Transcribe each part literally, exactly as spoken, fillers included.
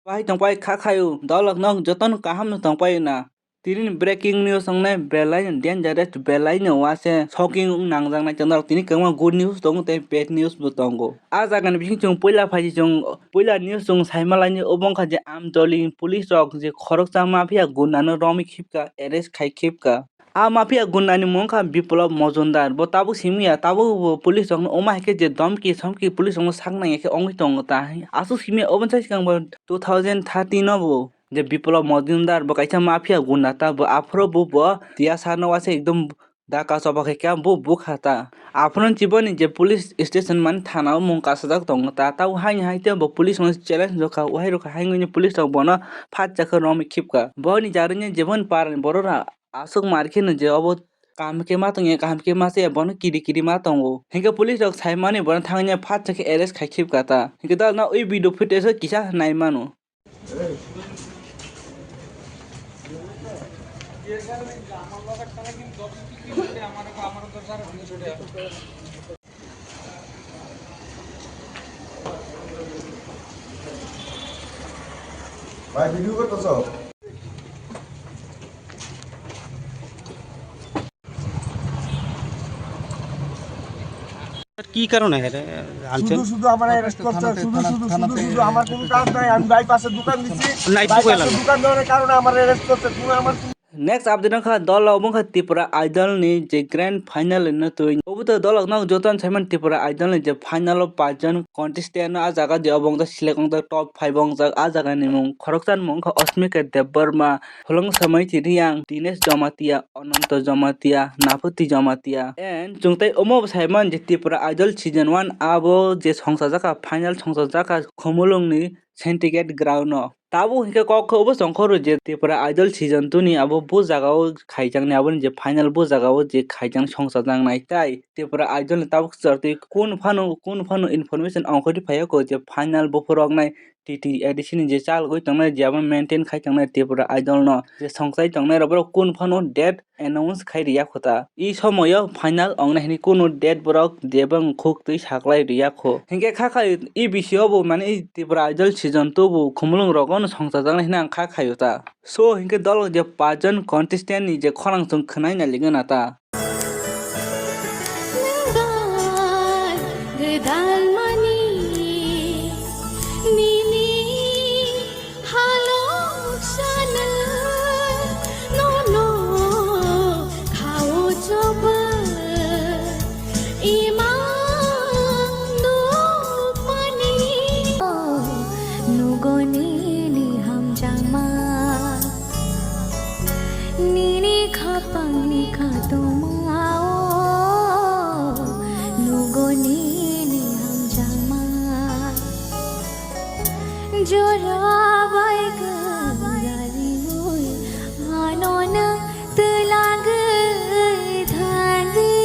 Pai tongpai kha khayu, dolok nok jotono kaham no tongpai na. Tini ni breaking news wngnai belai no dangerous, belai no wase shocking wng nangjaknai channel. Tini kwbangma good news tongo tei bad news bo tongo. A jaga ni bising chwng puila phaidi chwng puila news chwng saima laini obo wngkha je Amjoli police rok je khoroksa mafia gunda no romwi khipka, arrest khai khipka. A mafia gunda ni mung kha Biplab Mojumdar. Bo tabuk simi ya, tabuk bo police rok no omo hai khe je domki somki police rok no sak nang ya khe ongwi tongo ta. Aswk simi ya, obo ni sai swkang bo two thousand thirteen no bo je Biplab Mojumdar bo kaisa mafia gunda ta, bo aphuru bo, bo tiyasa no wase ekdom daka choba khai khe bo bukha ta. Aphuru ni chiboni je police station mani thana o mung kasajak tongo ta. Tabuk haini hai tei bo police rok no challenge rwkha, wahai rwkha, haini police rok bono phatsa khe romwi khipka. Boni jarwini jeboni para ni borok rok aswk mar khe no je obo kaham khe ma tongya, kaham khe ma chaya, bono kiri kiri ma tongo. Hinkhe police rok saimani bono thangya phatsa khe arrest khai khipka ta. Hinkhe dal na ui video footage o kisa nai mano. ভাই, ভিডিও করতেছ? কি কারণে এটা আনছেন? শুধু শুধু আমার অ্যারেস্ট করছে, শুধু শুধু, শুধু শুধু আমার কোনো কাজ নাই। আমি বাইপাসে দোকান দিছি, নাইট বাইপাসে কয়লা। দোকান দেওয়ার কারণে আমার অ্যারেস্ট করছে, কোনো আমার কোনো Next update wngkha dol rok wngkha Tripura Idol ni je grand final no twi. Obo to dol rok no joto no saiman Tripura Idol ni je final o pach jon contestant no a jaga je obo wngjak select wngjak top five wngjak a jaga ni mung khoroksa ni mung wngkha Osmika Debbarma, Pholong Samaiti Reang, Dinesh Jamatia, Ananto Jamatia, Napati Jamatia. And chwng tei omo bo saiman je Tripura Idol season one abo je songsajak kha, final songsajak kha Khumulwng ni Syndicate ground no. Tabuk hinkhe kok khe obo chongkhoro je Tripura Idol season two ni abo bo jaga o khaijaknai, aboni je final bo jaga o je khaijak songsajak nai tai Tripura Idol ni tabuk chwrtwi kun phano kun phano information ongkhorwi phaiya kho je final buphurok nai T T A D C ni je chalgwi tongnai je abo maintain khai tongnai Tripura Idol no je songchai tongnai rok borok kun phano date announce khai riya kho ta. I somoyo final wngnai hwnwi kunu date borok jeba khuk twi saklai riya kho. Hinkhe kha khai i bisi o bo mane i Tripura Idol season two bo Khumulwng rogo no songchajaknai hwnwi ang kha khaio ta. So hinkhe dol je pach jon contestant ni je khorang chwng khwnai nai ligana ta. Gwdal mani nini Halok sana nono khao choba ima nukmani. Nugo nini hamjakma, nini khapangni khatungmao nugo nini hamjakma. Jora bai kwrwngwi ano nwng twlangwi thangdi.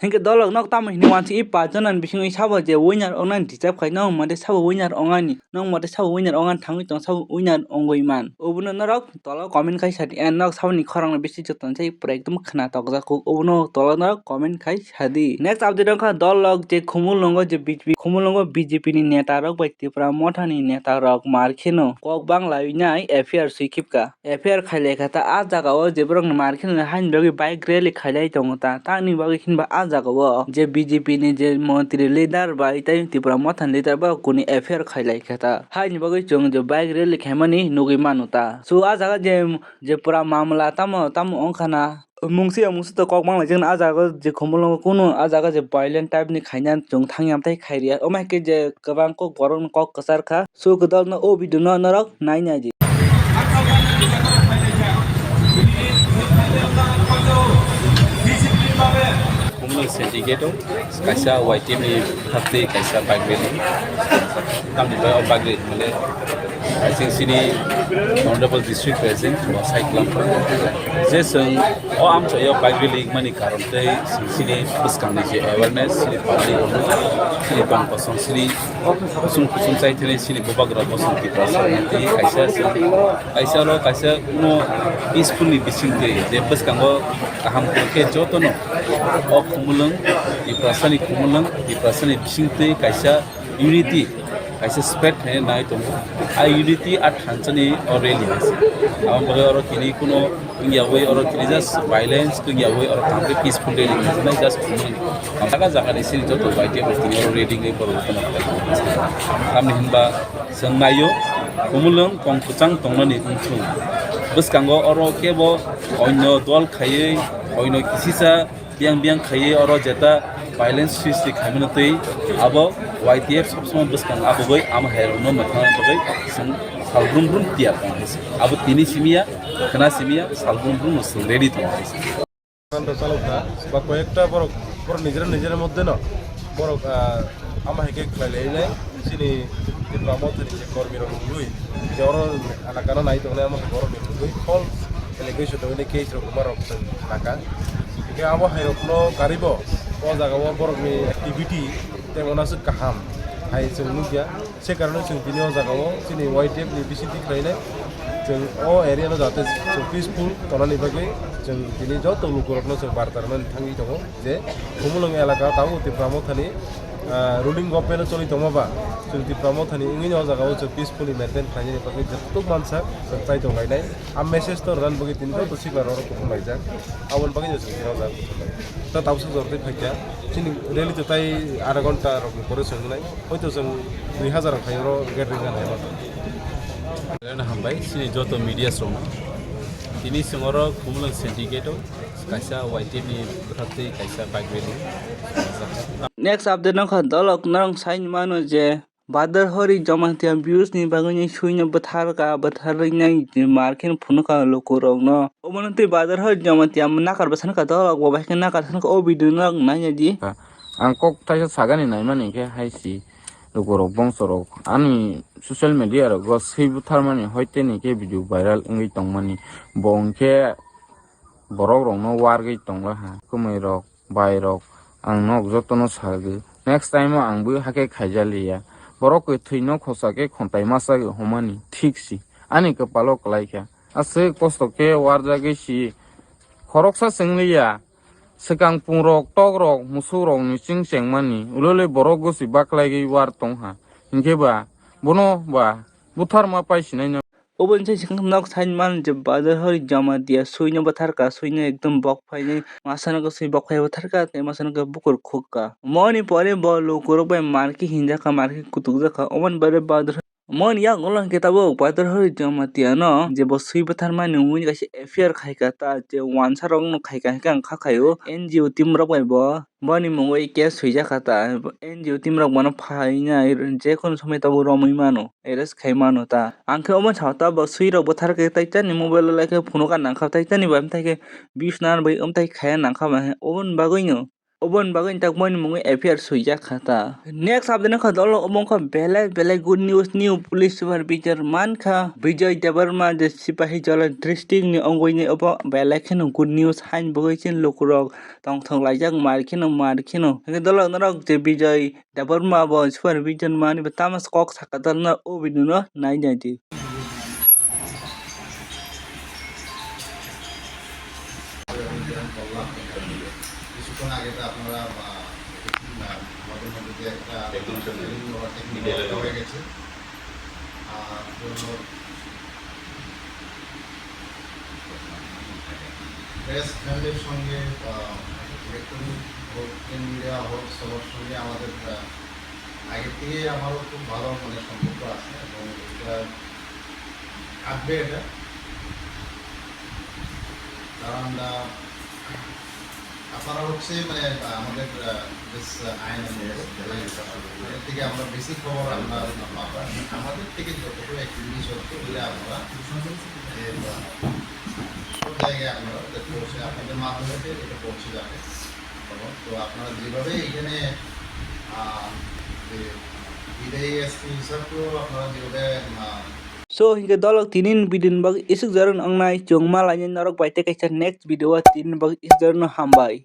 Hinkhe dolok nok tamo hinwi wansuk i pach jona ni bisingo i sabo je winner wngnani deserve khai, nwng mate sabo winner wngnani, nwng mate sabo winner wngnani thangwi tong, sabo winner wngwi man. Obono norok tola o comment khai sadi, and nok saboni khorang no bisi joto sai pura ekdom khna tokjak kuk, obono tola o norok comment khai sadi. Next update wngkha dolok je Khumulwngo je B J P, Khumulwngo B J P ni neta rok bai Tipra Motha ni neta rok mar kheno kok bang lai nai F I R swi khipka. F I R khai lai kha ta, a jaga o je borok ni mar kheno haini bagwi bike rally khai lai tongo ta, tamni bagwi hinba a jaga o je B J P ni je montri leader bai tei Tipra Motha ni leader bai kunu F I R khai lai kha ta, haini bagwi chwng je bike rally khaimani nugwi manu ta. So a jaga je, je pura mamla tamo tamo wngkha na, mungsi ya mungsi to kok bang lai jeng na, a jaga o je Khumulwngo kunu a jaga je violent type ni khaina chwng thang ya, amtwi khai riya, omo hai khe je kwbang kok borok no kok kwchar kha. So kwtal no o video no norok nai nai di. Syndicate o kaisa Y T F ni haste kaisa bike rally. Tamni bai o bike rally male, I think sini Honorable District President bo sai khwlangkha. Je chwng o amchaio bike rally mani karon tei chwng sini bwskangni je awareness, sini public, sini tong kosong, sini kusum kusum chai thani sini bubagra bosong Tiprasa tei kaisa chwng kaisa ro kaisa kuno peaceful ni bising twi je bwskango kaham khe jotono o khumulwng, Tiprasani khumulwng, Tiprasani bisingtwi kaisa unity, kaisa spread khaina nai tongo. A unity a thansani o rally hai se. Aboni bagwi oro tini kuno wngyawi oro tini just violence wngyawi oro tangkhe peaceful rally khainai just khumulwng. Jaga jaga ni sini joto Y T F tini oro rally wngwi borok jotono khlai. Tamni hinba chwng naio khumulwng tong kwchang tongnani wngthung. Bwskango oro kebo onyo dol khaiwi onyo kisisa biyang biyang khaiwi oro jeta violence sristi khaimano twi abo Y T F sob somoi bwskang abogwi amo hairokno mwthangna bagwi chwng sal brum brum tiyar tong hai se. Abo tini simiya, khwna simiya, sal brum brum no chwng ready tong hai se. Kanta chalokha ba koyekta borok, borok nijera nijera moddhe no borok, ah, ama hai khe khlai lai nai chini Tipra Mothani je kormi rok wngwi je oro elaka no nai tongnai amo borok ni wngwi false allegation rok ni case rok ma rok chwng naka. Hingke abo hai rok no karibo o jaga o borok ni activity tei mona swk kaham hai chwng nukya. Se karone chwng tini o jaga o chini Y T F ni bisingtwi khlainai chwng o area no jate chwng peaceful tonani bagwi chwng tini joto lukurokno chwng barta rwnani thangwi tongo je Khumulwng elaka tabuk Tipra Mothani, ah, ruling government o choli tongma ba chwng Tipra Mothani wngwi o jaga o chwng peacefully maintain khlainani bagwi joto mansa chwng chai tong lainai. A message to rwnani bagwi tini joto sikla rok kuphum laijak. Aboni bagwi no chwng tini o jaga kuphum lai. Ta tabuk swk jortwi phaikha chini rally to tai ara ghonta rokni pore chwng wngnai. Hoito chwng dui hazar khai oro gathering kha nai mano. Hambai chini joto media rokno. Tini chwng oro Khumulwng syndicate o kaisa Y T F ni bwkhaktwi kaisa bike rally. Next update no kha dolok norok sai mano je Badar Hori Jamatia views ni bagwi ni suino bwthar ka bwthar rwinai mar khe phunukha lukurokno. Omono twi Badar Hori Jamatia nakar bwsani ka dolok bo bai khe nakar sanka o video no nai di. Ang kok thaisa sagani naimani khe hai si lukurok bongsorok ani social media rogo swi butharmani hoiteni khe video viral wngwi tongmani bo hwnkhe borok rokno wargwi tonglaha kwmwi rok bai rok ang nok jotono sagwi next time o ang bo hakhe khaijaliya borok kwthwino khosa khe khontai masa gwi humani thik si ani kwpalo kwlaikha aswk kosto khe warjagwi si khoroksa chwngliya. Swkang pungrok, tokrok, musukrokni chwng chengmani, ulole borok gosi baklaigwi war tongha. Hinkhe ba, bono ba butharma pai sinaino. Oboni sai swkang nok sain man je Badar Hori Jamatia suino bwtharka, suino ekdom bok phainai, masano khe sui bok phai bwtharka, tei masano khe bukur khukka. Moni pore bo lukurok bai marki hinjakha, marki kutukjakha. Oboni bare Badar Mon yak ulo hwnkhe tabuk Badar Hori Jamatia no je bo swi bwtharmani wngwi kaisa F I R khaika ta je wansa rok no khaika hwnkhe ang kha khaio N G O team rok bai bo boni mungwi case swijak kha ta N G O team rok bono phainai je kono somoi tabuk romwi mano arrest khai mano ta ang khe omo sao ta bo swi rok bwthar khe taitani mobile o lai khe phunukha nangkha taitani bai bwthai khe bisnar bai bwthai khaya nangkha oboni bagwi no. Oboni bagwi tak mani mungwi F I R swijak kha ta. Next update wngkha dolo omo wngkha belai belai good news new police supervisor mankha Bijoy Debbarma je Sipahi Jola district ni ongwi ni obo belai kheno good news hain bagwi chini lukurok tongthok laijak mar kheno mar kheno. Hwnkhe dolo norok je Bijoy Debbarma bo supervisor mani bo tamo kok sakha dolo no o video no nai nai di. অভিযান করলাম। কিছুক্ষণ আগে তো আপনারা, আহ, দেখেছেন, আহ, আমাদের মধ্যে যে একটা একদম সামনে। Meeting হওয়ার, technical হয়ে গেছে। আর তো প্রেস ফ্রেন্ডের সঙ্গে, আহ, ইলেকট্রনিক হোক, প্রিন্ট মিডিয়া হোক, সবার সঙ্গে আমাদের, আহ, আগের থেকেই আমারও খুব ভালো, মানে, সম্পর্ক আছে এবং এটা থাকবে এটা। কারণ, আহ, আপনারা হচ্ছে, মানে, আহ, আমাদের, আহ, দেশ, আহ, আইন আছে। Yes, yes. এর থেকে আমরা বেশি খবর আমরা পাবো। আমাদের থেকে যতটুকু অ্যাক্টিভিটিস হচ্ছে, ওগুলো আপনারা, এ, আহ, সব জায়গায় আপনারা দেখতে পাচ্ছেন, আপনাদের মাধ্যমে এটা পৌঁছে যাবে। তো আপনারা যেভাবে এখানে আহ, যে বিদায়ী এসপি হিসাবকেও আপনারা যেভাবে আহ, So hinkhe dolok tini ni video ni bagwi isuk jorok wngnai, chwng ma lainai norok bai tei kaisa next video o, tini ni bagwi isuk jorok no hambai.